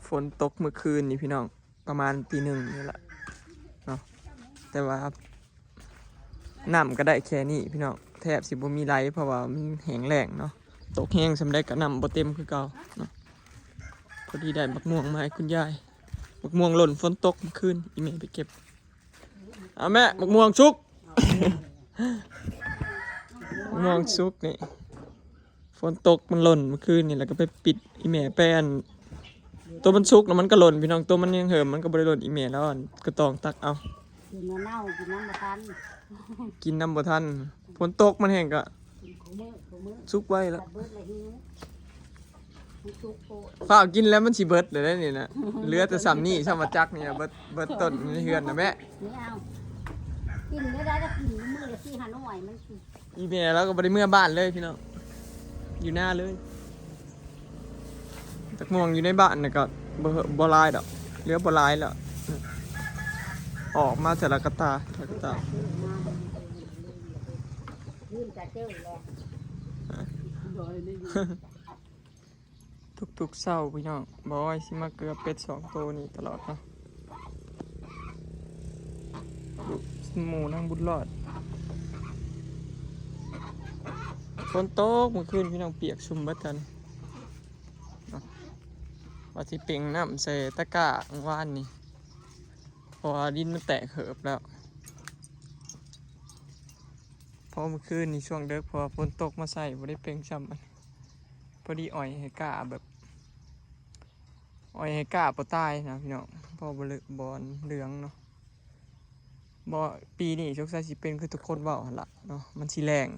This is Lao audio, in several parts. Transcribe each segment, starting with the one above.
ຝົນຕົກມື້ຄືນນີ້ພີ່ນ້ອງ ປະມານຕີໜຶ່ງນີ້ລະເນາະ ແຕ່ວ່າ ນ້ຳກໍໄດ້ແຄ່ນີ້ພີ່ນ້ອງ ແທບຊິບໍ່ມີໄຫຼ ເພາະວ່າມັນແຫ້ງແລ້ງເນາະ ຕົກແຮງສ່ຳໃດກໍນ້ຳບໍ່ເຕັມຄືເກົ່າເນາະ. ພໍດີໄດ້ບັກມ່ວງມາໃຫ້ຄຸນຍາຍ ບັກມ່ວງຫຼົ່ນຝົນຕົກມື້ຄືນ ອີ່ແມ່ໄປເກັບ ເອົາແມ່ ບັກມ່ວງສຸກ ບັກມ່ວງສຸກນີ້ ຝົນຕົກມັນຫຼົ່ນມື້ຄືນນີ້ ແລ້ວກໍໄປປິດ ອີ່ແມ່ໄປອັນ ຕົວມັນສຸກແລ້ວມັນກໍຫຼົ່ນພີ່ນ້ອງ ຕົວມັນຍັງເຫີມມັນກໍບໍ່ໄດ້ຫຼົ່ນ ອີ່ແມ່ລາວອັນກະຕອງຕັກເອົາ ກິນແນວເນົ່າ ກິນນ້ຳບໍ່ທັນ ກິນນ້ຳບໍ່ທັນ ຝົນຕົກມັນແຮງກໍ ກິນຄູ່ມື້ຄູ່ມື້ ສຸກໄວແລ້ວ ເບິດລະຫິວ ມັນສຸກໂພດ ຟ້າວກິນແລ້ວມັນຊິເບິດແລ້ວເດ້ນີ້ນະ ເຫຼືອແຕ່ສ່ຳນີ້ ສ່ຳວ່າຈັກນີ້ນະ ເບິດ ເບິດຕົ້ນໃນເຮືອນນະແມ່ ນີ້ເອົາ ກິນໄດ້ ໄດ້ກໍກິນມື້ລະສີ່ຫ້າໜ່ວຍ ມັນຊິ ອີ່ແມ່ລາວກໍບໍ່ໄດ້ເມືອບ້ານເລີຍພີ່ນ້ອງ ຢູ່ນາເລີຍ ບັກມ່ວງຢູ່ໃນບ້ານນະກໍບໍ່ ບໍ່ຫຼາຍດອກ ເຫຼືອບໍ່ຫຼາຍແລ້ວ ອອກມາແຕ່ລະກະຕາ ແຕ່ລະກະຕາ ທຸກໆເຊົ້າພີ່ນ້ອງ ບ່າວອ້ອຍຊິມາເກືອເປັດສອງໂຕນີ້ຕະຫຼອດເນາະ ລູກໝູນາງບຸນລອດ ຝົນຕົກມື້ຄືນພີ່ນ້ອງ ປຽກຊຸ່ມເບິດຕອນນີ້ເນາະ ວ່າຊິເປັ່ງນ້ຳໃສ່ຕະກ້າມື້ວານນີ້ ເພາະວ່າດິນມັນແຕກເຫີບແລ້ວ ເພາະມື້ຄືນນີ້ຊ່ວງເດິກ ເພາະວ່າຝົນຕົກມາໃສ່ ບໍ່ໄດ້ເປັ່ງຊ້ຳ ພໍດີອ້ອຍໃຫ້ກ້າແບບ ອ້ອຍໃຫ້ກ້າບໍ່ຕາຍນະພີ່ນ້ອງ ເພາະບໍ່ເລິກ ບໍ່ເຫຼືອງເນາະ ບໍ່ ປີນີ້ສົງໄສຊິເປັນຄືທຸກຄົນເວົ້າຫັ້ນລະເນາະ ມັນຊິແລ້ງ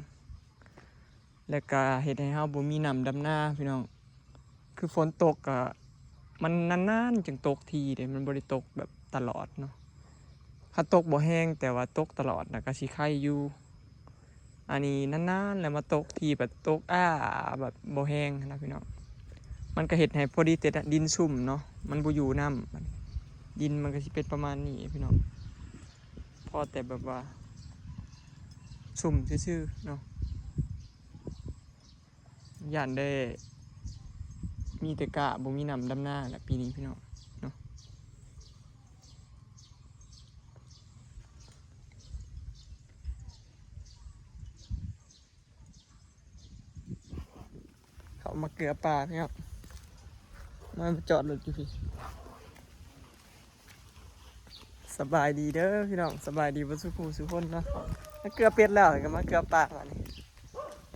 ແລ້ວກະເຮັດໃຫ້ເຮົາບໍ່ມີນ້ຳດຳນາພີ່ນ້ອງ ຄືຝົນຕົກກະມັນນານໆຈຶ່ງຕົກທີເດ້ ມັນບໍ່ໄດ້ຕົກແບບຕະຫຼອດເນາະ ຄັນຕົກບໍ່ແຮງ ແຕ່ວ່າຕົກຕະຫຼອດນະກະຊິໄຄຢູ່ ອັນນີ້ນານໆແລ້ວມາຕົກທີ ແບບຕົກອ້າ ແບບບໍ່ແຮງຫັ້ນນະພີ່ນ້ອງ ມັນກະເຮັດໃຫ້ພໍດີແຕ່ດິນຊຸ່ມເນາະ ມັນບໍ່ຢູ່ນ້ຳ ດິນມັນກະຊິເປັນປະມານນີ້ພີ່ນ້ອງ ພໍແຕ່ແບບວ່າຊຸ່ມຊື່ໆເນາະ. ຢ້ານໄດ້ມີແຕ່ກ້າ ບໍ່ມີນ້ຳດຳນາແຫຼະປີນີ້ພີ່ນ້ອງເນາະ. ເຂົ້າມາເກືອປ່າພີ່ນ້ອງ ມາຈອດລົດຢູ່ພີ້. ສະບາຍດີເດີພີ່ນ້ອງ ສະບາຍດີເບິດສູ່ຜູ້ສູ່ຄົນເນາະ. ມາເກືອເປັດແລ້ວກໍມາເກືອປ່າບາດນີ້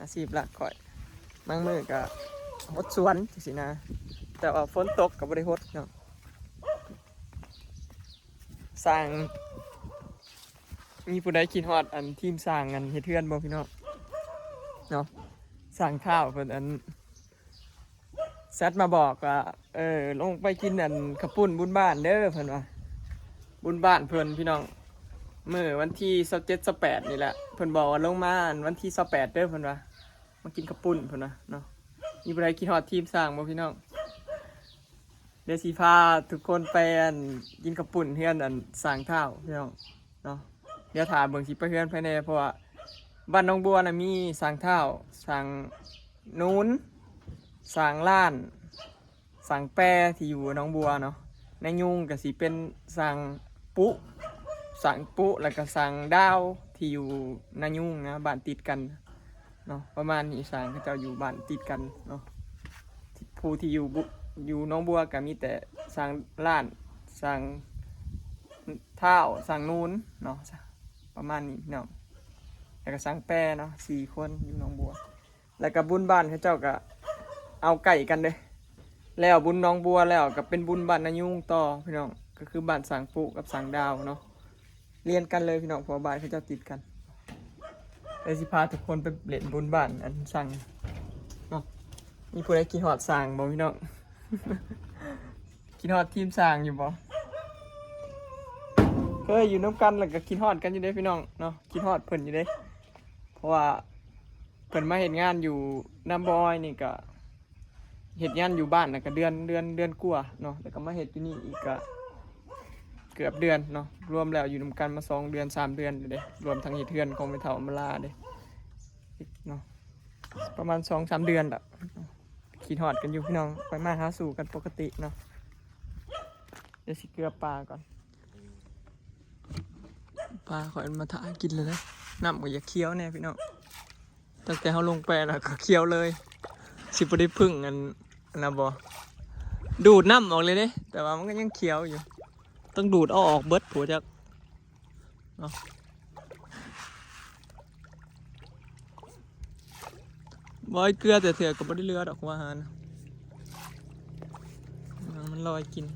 ອາຊີບຫຼັກຂ້ອຍ. ບາງມື້ກໍຫົດສວນຈັ່ງຊີ້ນະ ແຕ່ວ່າຝົນຕົກກໍບໍ່ໄດ້ຫົດເນາະ. ຊ່າງ ມີຜູ້ໃດຄິດຮອດອັນທີມຊ່າງອັນເຮັດເຮືອນບໍ່ພີ່ນ້ອງເນາະ? ຊ່າງທ້າວເພິ່ນອັນ ແຊັດມາບອກວ່າ ເອີ ລົງໄປກິນອັນເຂົ້າປຸ້ນບຸນບ້ານເດີ ເພິ່ນວ່າ ບຸນບ້ານເພິ່ນພີ່ນ້ອງ ມື້ວັນທີຊາວເຈັດ ຊາວແປດນີ້ແຫຼະ. ເພິ່ນບອກວ່າລົງມາອັນວັນທີຊາວແປດເດີ ເພິ່ນວ່າ ມາກິນເຂົ້າປຸ້ນ ເພິ່ນວ່າເນາະ. ມີຜູ້ໃດຄິດຮອດທີມຊ່າງບໍ່ພີ່ນ້ອງ? ດຽວຊິພາທຸກຄົນໄປອັນກິນເຂົ້າປຸ້ນເຮືອນອັນຊ່າງທ້າວພີ່ນ້ອງເນາະ. ດຽວຖ້າເບິ່ງຊິໄປເຮືອນໃຜແດ່ ເພາະວ່າບ້ານໜອງບົວນະມີຊ່າງທ້າວ ຊ່າງນູນ ຊ່າງລ້ານ ຊ່າງແປທີ່ຢູ່ໜອງບົວເນາະ. ນາຍຍຸງກໍຊິເປັນຊ່າງປຸ ຊ່າງປຸ ແລ້ວກໍຊ່າງດາວທີ່ຢູ່ນາຍຸງນະ ບ້ານຕິດກັນເນາະ. ປະມານນີ້ ຊ່າງເຂົາເຈົ້າຢູ່ບ້ານຕິດກັນເນາະ. ຜູ້ທີ່ຢູ່ບຸ ຢູ່ໜອງບົວກໍມີແຕ່ຊ່າງລ້ານ ຊ່າງທ້າວ ຊ່າງນູນເນາະ ປະມານນີ້ເນາະ. ແລ້ວກໍຊ່າງແປເນາະ ສີ່ຄົນຢູ່ໜອງບົວ. ແລ້ວກໍບຸນບ້ານເຂົາເຈົ້າກໍເອົາໃກ້ກັນເດ້ ແລ້ວບຸນໜອງບົວແລ້ວກໍເປັນບຸນບ້ານນາຍຸງຕໍ່ພີ່ນ້ອງ ກໍຄືບ້ານຊ່າງປຸກັບຊ່າງດາວເນາະ. ລຽນກັນເລີຍພີ່ນ້ອງ ເພາະວ່າບ້ານເຂົາເຈົ້າຕິດກັນ. ແລ້ວຊິພາທຸກຄົນໄປຫຼິ້ນບຸນບ້ານອັນຊ່າງເນາະ. ມີຜູ້ໃດຄິດຮອດຊ່າງບໍ່ພີ່ນ້ອງ? ຄິດຮອດທີມຊ່າງຢູ່ບໍ່? ເຄີຍຢູ່ນຳກັນແລ້ວກໍຄິດຮອດກັນຢູ່ເດ້ພີ່ນ້ອງເນາະ ຄິດຮອດເພິ່ນຢູ່ເດ້. ເພາະວ່າເພິ່ນມາເຮັດງານຢູ່ນຳບ່າວອ້ອຍນີ້ກໍ ເຮັດງານຢູ່ບ້ານນະກະເດືອນ ເດືອນ ເດືອນກວ່າເນາະ ແລ້ວກໍມາເຮັດຢູ່ນີ້ອີກກະເກືອບເດືອນເນາະ. ລວມແລ້ວຢູ່ນຳກັນມາສອງເດືອນ ສາມເດືອນແລ້ວເດ້ ລວມທັງເຮັດເຮືອນຂອງແມ່ເຖົ້າອຳມາລາເດ້ເນາະ ປະມານສອງສາມເດືອນລະ. ຄິດຮອດກັນຢູ່ພີ່ນ້ອງ ໄປມາຫາສູ່ກັນປົກກະຕິເນາະ. ດຽວຊິເກືອປາກ່ອນ. ປາຂ້ອຍມາຖ້າກິນແລ້ວເດ້. ນ້ຳກໍຢາກຂຽວແດ່ພີ່ນ້ອງ. ຕັ້ງແຕ່ເຮົາລົງໄປນະກໍຂຽວເລີຍ. ຊິບໍ່ໄດ້ເພິ່ງອັນ ອັນນັ້ນບໍ່? ດູດນ້ຳອອກເລີຍເດ້, ແຕ່ວ່າມັນກໍຍັງຂຽວຢູ່. ຕ້ອງດູດເອົາອອກເບິດພຸ້ນຈັກ. ເນາະ ບໍ່ໃຫ້ເກືອແຕ່ເທື່ອກໍບໍ່ໄດ້ເຫຼືອດອກ ຫົວອາຫານ ມັນລອຍກິນ.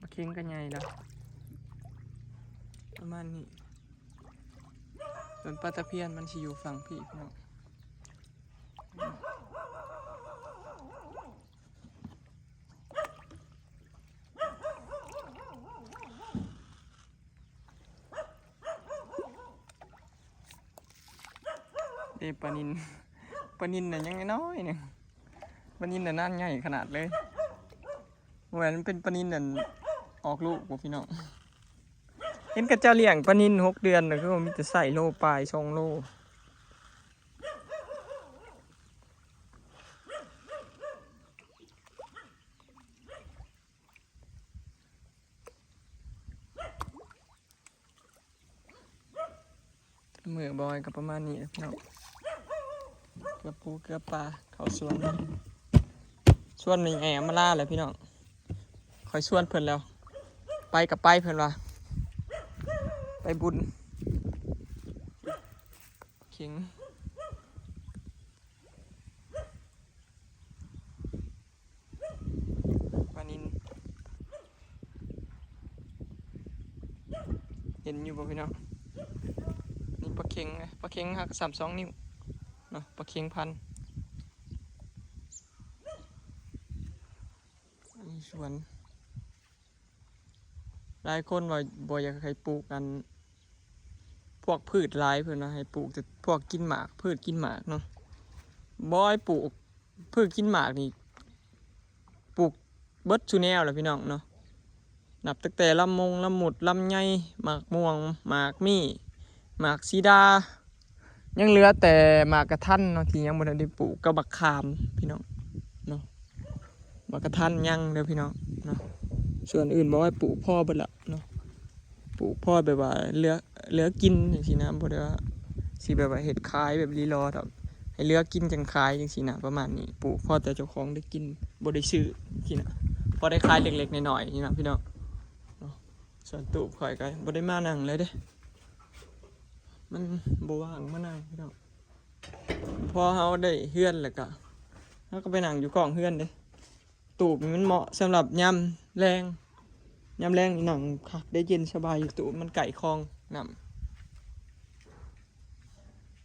ປາເຄັງກໍໃຫຍ່ແລ້ວ ປະມານນີ້. ສ່ວນປາຕະພຽນມັນຊິຢູ່ຝັ່ງພີ້ ພີ່ນ້ອງ. ເດ້ປານິນ ປານິນນະຍັງນ້ອຍໜຶ່ງ ປານິນນະນານໃຫຍ່ຂະໜາດເລີຍ. ບໍ່ແມ່ນ ມັນເປັນປານິນອັນອອກລູກບໍ່ ພີ່ນ້ອງ? ເຫັນເຂົາເຈົ້າລ້ຽງປານິນຫົກເດືອນນະ ຄືວ່າມີແຕ່ໄຊໂລປາຍ ສອງໂລ. ມື້ບອຍກໍປະມານນີ້ແຫຼະພີ່ນ້ອງ. ເກືອປູເກືອປາ ເຂົ້າສວນ ຊວນແມ່ໃຫຍ່ອຳມາລາແຫຼະພີ່ນ້ອງ. ຂ້ອຍຊວນເພິ່ນແລ້ວ ໄປກໍໄປ ເພິ່ນວ່າໄປບຸນ. ເຂັງ ປານິນ ເຫັນຢູ່ບໍ່ພີ່ນ້ອງ? ນີ້ປາເຂັງ ປາເຂັງຫາກສາມສອງນິ້ວເນາະ ປາເຂັງພັນ. ອັນນີ້ສວນ ຫຼາຍຄົນວ່າບໍ່ຢາກໃຫ້ປູກອັນ ພວກພືດຫຼາຍ ເພິ່ນວ່າໃຫ້ປູກແຕ່ພວກກິນໝາກ ພືດກິນໝາກເນາະ. ບໍ່ໃຫ້ປູກ ພືດກິນໝາກນີ້ ປູກເບິດສູ່ແນວແຫຼະພີ່ນ້ອງເນາະ. ນັບຕັ້ງແຕ່ລຳມົງ ລຳມຸດ ລຳໄຍ ໝາກມ່ວງ ໝາກມີ້ ໝາກສີດາ ຍັງເຫຼືອແຕ່ໝາກກະທັນເນາະ ທີ່ຍັງບໍ່ທັນໄດ້ປູກ ກັບໝາກຂາມພີ່ນ້ອງເນາະ. ໝາກກະທັນຍັງເດີພີ່ນ້ອງເນາະ. ສ່ວນອື່ນບໍ່ໃຫ້ປູກ ພໍເບິດລະເນາະ. ປູກພໍແບບວ່າເຫຼືອ ເຫຼືອກິນຈັ່ງຊີ້ນະ ບໍ່ໄດ້ວ່າຊິແບບວ່າເຮັດຂາຍແບບລີລໍດອກ ໃຫ້ເຫຼືອກິນຈັ່ງຂາຍຈັ່ງຊີ້ນະ ປະມານນີ້. ປູກພໍແຕ່ເຈົ້າຂອງໄດ້ກິນ ບໍ່ໄດ້ຊື້ຈັ່ງຊີ້ນະ ພໍໄດ້ຂາຍເລັກໆນ້ອຍໆນີ້ນະພີ່ນ້ອງເນາະ. ສ່ວນຕູບຂ້ອຍກໍບໍ່ໄດ້ມານັ່ງເລີຍເດ້ ມັນບໍ່ວ່າງມານັ່ງພີ່ນ້ອງ. ພໍເຮົາໄດ້ເຮືອນແລ້ວກະ ເຮົາກໍໄປນັ່ງຢູ່ກ້ອງເຮືອນເດ້. ຕູບນີ້ມັນເໝາະສຳລັບຍາມແລງ ຍາມແລງນີ້ນັ່ງຄັກເດ້ ເຢັນສະບາຍຢູ່. ຕູບມັນໃກ້ຄອງນ້ຳ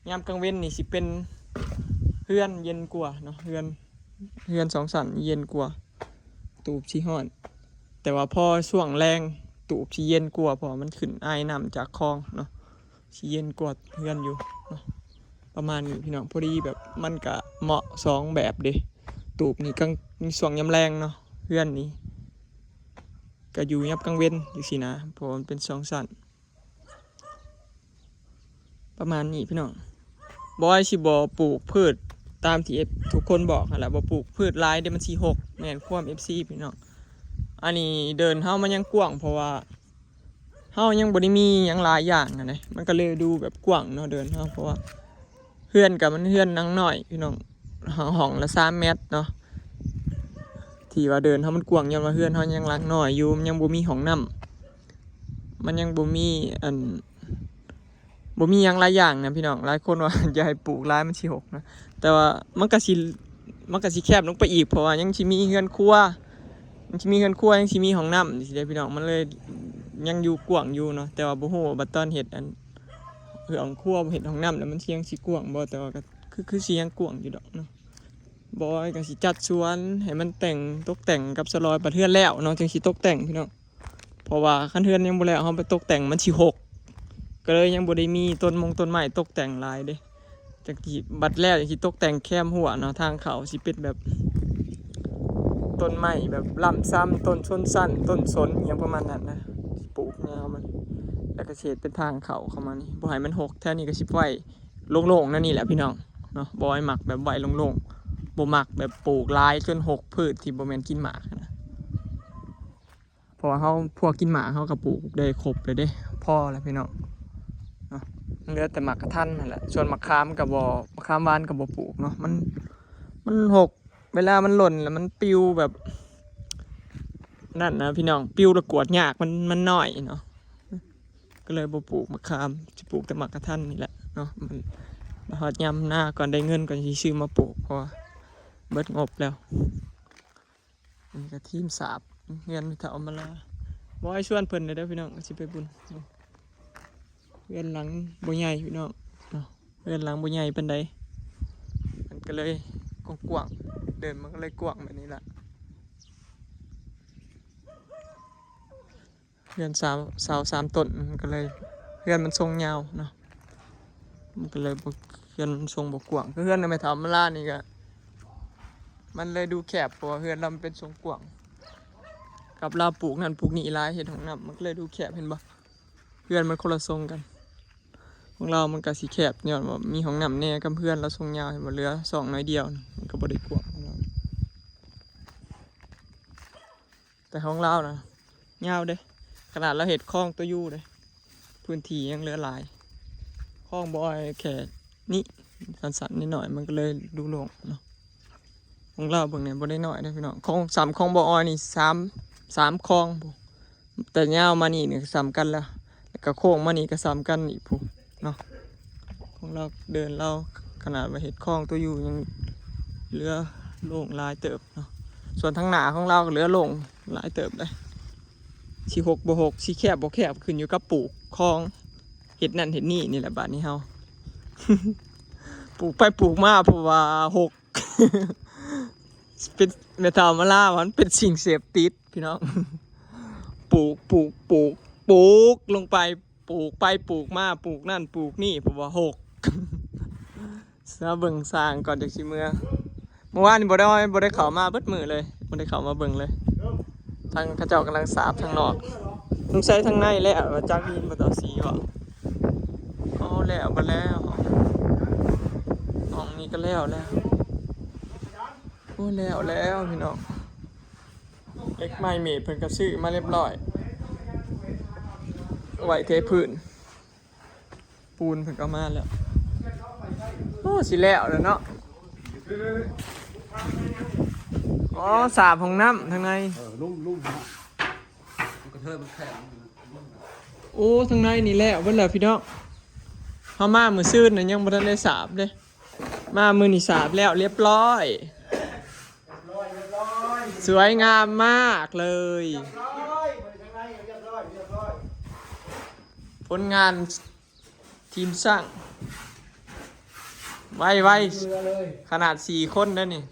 ຍາມກາງເວັນນີ້ຊິເປັນເຮືອນເຢັນກວ່າເນາະ ເຮືອນ ເຮືອນສອງຊັ້ນເຢັນກວ່າ ຕູບຊິຮ້ອນ. ແຕ່ວ່າພໍຊ່ວງແລງ ຕູບຊິເຢັນກວ່າ ເພາະວ່າມັນຂຶ້ນອາຍນ້ຳຈາກຄອງເນາະ ຊິເຢັນກວ່າເຮືອນຢູ່ເນາະ. ປະມານນີ້ພີ່ນ້ອງ ພໍດີແບບມັນກະເໝາະສອງແບບເດ້. ຕູບນີ້ກາງ ໃນຊ່ວງຍາມແລງເນາະ ເຮືອນນີ້ກະຢູ່ຍາມກາງເວັນຈັ່ງຊີ້ນະ ເພາະວ່າມັນເປັນສອງຊັ້ນ. ປະມານນີ້ພີ່ນ້ອງ. ບອຍຊິບໍ່ປູກພືດຕາມທີ່ເອັຟ ທຸກຄົນບອກຫັ້ນລະ ບໍ່ປູກພືດຫຼາຍເດ້ ມັນຊິຫົກ ແມ່ນຄວາມເອັຟຊີພີ່ນ້ອງ. ອັນນີ້ເດີ່ນເຮົາມັນຍັງກວ້າງ ເພາະວ່າເຮົາຍັງບໍ່ໄດ້ມີຫຍັງຫຼາຍຢ່າງຫັ້ນນະ ມັນກໍເລີຍດູແບບກວ້າງເນາະເດີ່ນເຮົາ. ເພາະວ່າເຮືອນກໍມັນເຮືອນຫຼັງນ້ອຍພີ່ນ້ອງ ຫ້ອງ ຫ້ອງລະສາມແມັດເນາະ ທີ່ວ່າເດີ່ນເຮົາມັນກວ້າງ ຍ້ອນວ່າເຮືອນເຮົາຍັງຫຼັງນ້ອຍຢູ່ ມັນຍັງບໍ່ມີຫ້ອງນ້ຳ ມັນຍັງບໍ່ມີອັນ ບໍ່ມີຫຍັງຫຼາຍຢ່າງນະພີ່ນ້ອງ. ຫຼາຍຄົນວ່າຢ່າໃຫ້ປູກຫຼາຍ ມັນຊິຫົກນະ ແຕ່ວ່າມັນກໍຊິ ມັນກໍຊິແຄບລົງໄປອີກ ເພາະວ່າຍັງຊິມີເຮືອນຄົວ ຍັງຊິມີເຮືອນຄົວ ຍັງຊິມີຫ້ອງນ້ຳຈັ່ງຊີ້ເດ້ພີ່ນ້ອງ. ມັນເລີຍຍັງຢູ່ກວ້າງຢູ່ເນາະ ແຕ່ວ່າບໍ່ຮູ້ວ່າບັດຕອນເຮັດອັນ ເຮືອນຄົວ ເຮັດຫ້ອງນ້ຳແລ້ວມັນຊິຍັງຊິກວ້າງບໍ່ ແຕ່ວ່າກໍຄື ຄືຊິຍັງກວ້າງຢູ່ດອກເນາະ. ບອຍກໍຊິຈັດສວນໃຫ້ມັນແຕ່ງ ຕົກແຕ່ງກັບສະຫຼອຍ ບັດເຮືອນແລ້ວເນາະ ຈຶ່ງຊິຕົກແຕ່ງພີ່ນ້ອງ. ເພາະວ່າຄັນເຮືອນຍັງບໍ່ແລ້ວ ເຮົາໄປຕົກແຕ່ງມັນຊິຫົກ ກໍເລີຍຍັງບໍ່ໄດ້ມີຕົ້ນມົງຕົ້ນໄມ້ຕົກແຕ່ງຫຼາຍເດ້. ຈັ່ງຊິ ບັດແລ້ວຈັ່ງຊິຕົກແຕ່ງແຄມຮົ້ວເນາະ ທາງເຂົ້າຊິເປັນແບບຕົ້ນໄມ້ແບບລ້ຳຊ້ຳ ຕົ້ນຊົນຊັ້ນ ຕົ້ນສົນ ອີ່ຫຍັງປະມານນັ້ນນະ ປູກແນວມັນ ແລ້ວກໍຊິເຮັດເປັນທາງເຂົ້າເຂົ້າມານີ້ ບໍ່ໃຫ້ມັນຫົກ. ແຖວນີ້ກໍຊິໄວ້ໂລ່ງໆ ແນວນີ້ແຫຼະພີ່ນ້ອງເນາະ. ບອຍມັກແບບໄວ້ໂລ່ງໆ ບໍ່ມັກແບບປູກຫຼາຍຈົນຮົກພືດທີ່ບໍ່ແມ່ນກິນໝາກນະ. ເພາະວ່າເຮົາ ພວກກິນໝາກເຮົາກໍປູກໄດ້ຄົບແລ້ວເດ້ ພໍແລ້ວພີ່ນ້ອງເນາະ. ເຫຼືອແຕ່ໝາກກະທັນຫັ້ນແຫຼະ ສ່ວນໝາກຂາມກໍບໍ່ ໝາກຂາມຫວານກໍບໍ່ປູກເນາະ ມັນ ມັນຮົກ ເວລາມັນຫຼົ່ນແລ້ວມັນປິວແບບນັ້ນນະພີ່ນ້ອງ ປິວແລ້ວກວດຍາກ ມັນ ມັນນ້ອຍເນາະ ກໍເລີຍບໍ່ປູກໝາກຂາມ ຊິປູກແຕ່ໝາກກະທັນນີ້ແຫຼະເນາະ. ມັນ ມາຮອດຍາມນາກ່ອນໄດ້ເງິນກ່ອນຊິຊື້ມາປູກ ເພາະວ່າເບິດງົບແລ້ວ. ອັນນີ້ກໍທີມສາບ ເຮືອນແມ່ເຖົ້າອຳມາລາ ບໍ່ໃຫ້ຊວນເພິ່ນເດີພີ່ນ້ອງ ຊິໄປບຸນ. ເຮືອນຫຼັງບໍ່ໃຫຍ່ພີ່ນ້ອງເນາະ ເຮືອນຫຼັງບໍ່ໃຫຍ່ປານໃດ ມັນກໍເລີຍກວ້າງໆ ເດີ່ນມັນກໍເລີຍກວ້າງແບບນີ້ລະ. ເຮືອນເສົາ ເສົາສາມຕົ້ນ ມັນກໍເລີຍ ເຮືອນມັນຊົງຍາວເນາະ ມັນກໍເລີຍບໍ່ ເຮືອນມັນຊົງບໍ່ກວ້າງ. ຄືເຮືອນແມ່ເຖົ້າອຳມາລານີ້ກໍ ມັນເລີຍດູແຄບ ເພາະວ່າເຮືອນລາວມັນເປັນຊົງກວ້າງ ກັບລາວປູກນັ້ນປູກນີ້ຫຼາຍ ເຮັດຫ້ອງນ້ຳ ມັນກໍເລີຍດູແຄບ ເຫັນບໍ່? ເຮືອນມັນຄົນລະຊົງກັນ ຂອງລາວມັນກໍຊິແຄບ ຍ້ອນວ່າມີຫ້ອງນ້ຳແດ່ ກັບເຮືອນລາວຊົງຍາວ ເຫັນບໍ່? ເຫຼືອຊ່ອງໜ້ອຍດຽວ ມັນກໍບໍ່ໄດ້ກວ້າງຂອງລາວ. ແຕ່ຂອງລາວນະຍາວເດ້ ຂະໜາດລາວເຮັດຄອງຕົວຢູ່ເດ້ ພື້ນທີ່ຍັງເຫຼືອຫຼາຍ. ຄອງບໍ່ອ້ອຍແຄ່ນີ້ ສັ້ນໆ ໜ້ອຍໆ ມັນກໍເລີຍດູໂລ່ງເນາະ. ຂອງລາວເບິ່ງແດ່ ບໍ່ໄດ້ນ້ອຍເດ້ພີ່ນ້ອງ ຂອງ ສ່ຳຂອງບໍ່ອ້ອຍນີ້ ສາມ ສາມຄອງພຸ້ນ ແຕ່ຍາວມານີ້ນີ້ກໍສ່ຳກັນແລ້ວ ແລ້ວກໍໂຄ້ງມານີ້ກໍສ່ຳກັນອີກພຸ້ນເນາະ. ຂອງລາວ ເດີ່ນລາວ ຂະໜາດວ່າເຮັດຄອງຕົວຢູ່ຍັງເຫຼືອໂລ່ງຫຼາຍເຕີບເນາະ ສ່ວນທາງໜ້າຂອງລາວກໍເຫຼືອໂລ່ງຫຼາຍເຕີບເດ້. ຊິຮົກບໍ່ຮົກ ຊິແຄບບໍ່ແຄບ ຂຶ້ນຢູ່ກັບປູກຄອງ ເຮັດນັ້ນເຮັດນີ້ນີ້ແຫຼະ. ບາດນີ້ເຮົາ ປູກໄປປູກມາ ເພາະວ່າຮົກ ເປັນ ແມ່ເຖົ້າອຳມາລາວ່າມັນເປັນສິ່ງເສບຕິດພີ່ນ້ອງ ປູກ ປູກ ປູກ ປູກລົງໄປ ປູກໄປປູກມາ ປູກນັ້ນປູກນີ້ ເພາະວ່າຮົກ. ມາເບິ່ງຊ່າງກ່ອນຈັກຊິເມືອ. ເມື່ອວານນີ້ບໍ່ໄດ້ ບໍ່ໄດ້ເຂົ້າມາເບິດມື້ເລີຍ ບໍ່ໄດ້ເຂົ້າມາເບິ່ງເລີຍ. ທາງເຂົາເຈົ້າກຳລັງສາບທາງນອກ ສົງໄສທາງໃນແລ້ວ ວ່າຈັກມີບໍ່ຕໍ່ສີບໍ່. ໂອ້ ແລ້ວ ບັດແລ້ວ ຫ້ອງນີ້ກໍແລ້ວແລ້ວ. ໂອ້ ແລ້ວແລ້ວພີ່ນ້ອງ ເຫຼັກໄມ້ເມດເພິ່ນກໍຊື້ມາຮຽບຮ້ອຍ ໄວ້ເທພື້ນ ປູນເພິ່ນກໍມາແລ້ວ. ໂອ້ ຊິແລ້ວແລ້ວເນາະ. ອໍ ສາບຫ້ອງນ້ຳທາງໃນ ເອີ ລຸ່ມ ລຸ່ມ ມັນກະເທີຍ ມັນແຂງ. ໂອ້ ທາງໃນນີ້ແລ້ວເບິດແລ້ວພີ່ນ້ອງ. ເຮົາມາມື້ຊືນນະຍັງບໍ່ທັນໄດ້ສາບເດ້ ມາມື້ນີ້ສາບແລ້ວຮຽບຮ້ອຍ. ສວຍງາມມາກເລີຍ ຜົນງານທີມຊ່າງ ໄວໆ ຂະໜາດສີ່ຄົນເດ້ນີ້.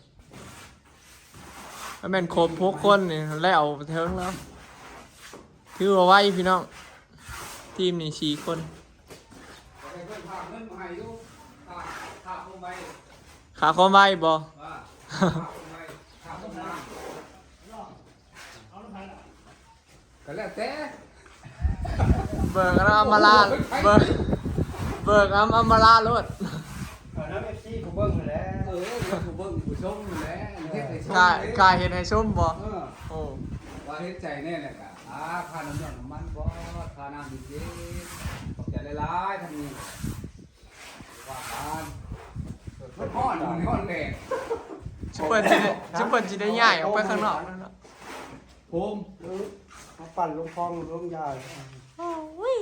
ຖ້າແມ່ນຄົບຫົກຄົນນີ້ແລ້ວເຖິງແລ້ວ ຖືວ່າໄວພີ່ນ້ອງ. ທີມນີ້ສີ່ຄົນ ຄ່າຄວາມໄວບໍ່? ກໍແລ້ວແຕ່ ເບີກອຳມາລາ ເບີກ ເບີກອຳ ອຳມາລາໂລດ. ເອີ ນຳເອັຟຊີຜູ້ເບິ່ງຫັ້ນແຫຼະ ເອີ ຜູ້ເບິ່ງຜູ້ຊົມຫັ້ນແຫຼະ ເຮັດໃຫ້ຊົມ ກາ ກາເຮັດໃຫ້ຊົມບໍ່? ເອີ ໂອ້ ວ່າເຮັດໃຈແນ່ແຫຼະ ກະ ອ່າ ຄ່ານ້ຳມັນບໍ່ ຄ່ານ້ຳເຢັນໆ ຂອບໃຈຫຼາຍໆ ທາງນີ້ ວ່າກັນ ມັນຮ້ອນ ມັນຮ້ອນແດດ. ຊຸມເພິ່ນຊິໄດ້ ຊຸມເພິ່ນຊິໄດ້ຍ້າຍອອກໄປຂ້າງນອກແລ້ວເນາະ ໂຮມ ເອີ ມາປັ່ນລົງຄອງລົງຢາ. ໂອ້ຍ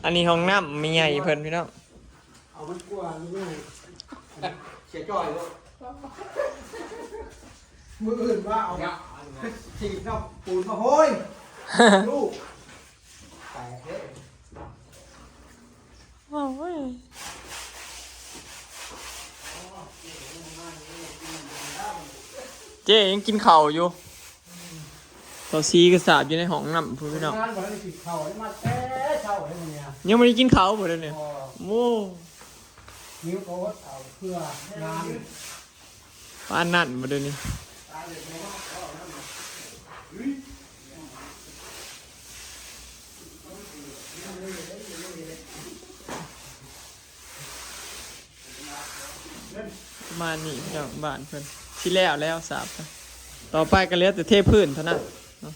ອັນນີ້ຫ້ອງນ້ຳແມ່ໃຫຍ່ເພິ່ນພີ່ນ້ອງ. ເອົາມັນກວ່າລູກ ເສຍຈ່ອຍໂລດ. ມື້ອື່ນວ່າເອົາ ຍະ ສີດນ້ຳປູນມາໂຮຍ ລູກ ແຕກເດ້. ໂອ້ຍ ເຈ້ຍັງກິນເຂົ້າຢູ່. ເຂົາສີກະສາບຢູ່ໃນຫ້ອງນ້ຳພຸ້ນພີ່ນ້ອງ. ງານບໍ່ໄດ້ກິນເຂົ້າ ມາແຕ່ເຊົ້າເດ້ມື້ນີ້ ຍັງບໍ່ໄດ້ກິນເຂົ້າບໍ່ເດ້ນີ້. ໂອ້ ຫິວກໍອົດເອົາເພື່ອງານ ປານນັ້ນບໍ່ເດ້ນີ້. ເ ປະມານນີ້ພີ່ນ້ອງ ບ້ານເພິ່ນຊິແລ້ວແລ້ວສາບ ຕໍ່ໄປກໍເຫຼືອແຕ່ເທພື້ນເທົ່ານັ້ນເນາະ.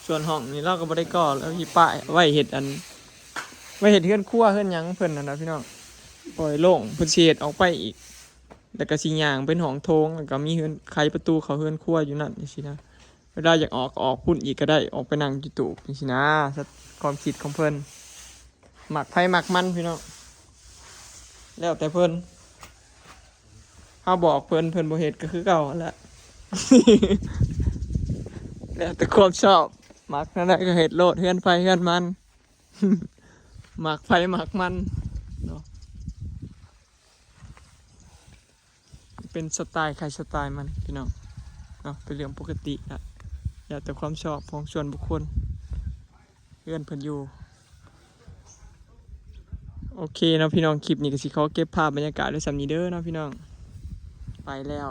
ສ່ວນຫ້ອງນີ້ລາວກໍບໍ່ໄດ້ກໍ່ ລາວຊິປະໄວ້ເຮັດອັນ ໄວ້ເຮັດເຮືອນຄົວເຮືອນຫຍັງເພິ່ນຫັ້ນນະພີ່ນ້ອງ ປ່ອຍໂລ່ງ. ເພິ່ນຊິເຮັດອອກໄປອີກ ແລ້ວກໍຊິຍ່າງເປັນຫ້ອງໂຖງ ແລ້ວກໍມີເຮືອນ ໄຂປະຕູເຂົ້າເຮືອນຄົວຢູ່ນັ້ນຈັ່ງຊີ້ນະ. ເວລາຢາກອອກກໍອອກພຸ້ນອີກກໍໄດ້ ອອກໄປນັ່ງຢູ່ຕູບຈັ່ງຊີ້ນະ. ຄວາມຄິດຂອງເພິ່ນ ມັກໃຜມັກມັນພີ່ນ້ອງ ແລ້ວແຕ່ເພິ່ນ. ເຮົາບອກເພິ່ນ ເພິ່ນບໍ່ເຮັດກໍຄືເກົ່າຫັ້ນແຫຼະ ແລ້ວແຕ່ຄວາມຊອບ ມັກແນວໃດກໍເຮັດໂລດ ເຮືອນໃຜເຮືອນມັນ ມັກໃຜມັກມັນເນາະ. ເປັນສະໄຕໃຜສະໄຕມັນພີ່ນ້ອງເນາະ ເປັນເລື່ອງປົກກະຕິລະ ແລ້ວແຕ່ຄວາມຊອບຂອງສ່ວນບຸກຄົນ ເຮືອນເພິ່ນຢູ່. ໂອເຄເນາະພີ່ນ້ອງ ຄລິບນີ້ກໍຊິຂໍເກັບພາບບັນຍາກາດໄວ້ສ່ຳນີ້ເດີເນາະພີ່ນ້ອງ ໄປແລ້ວ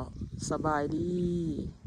ສະບາຍດີ.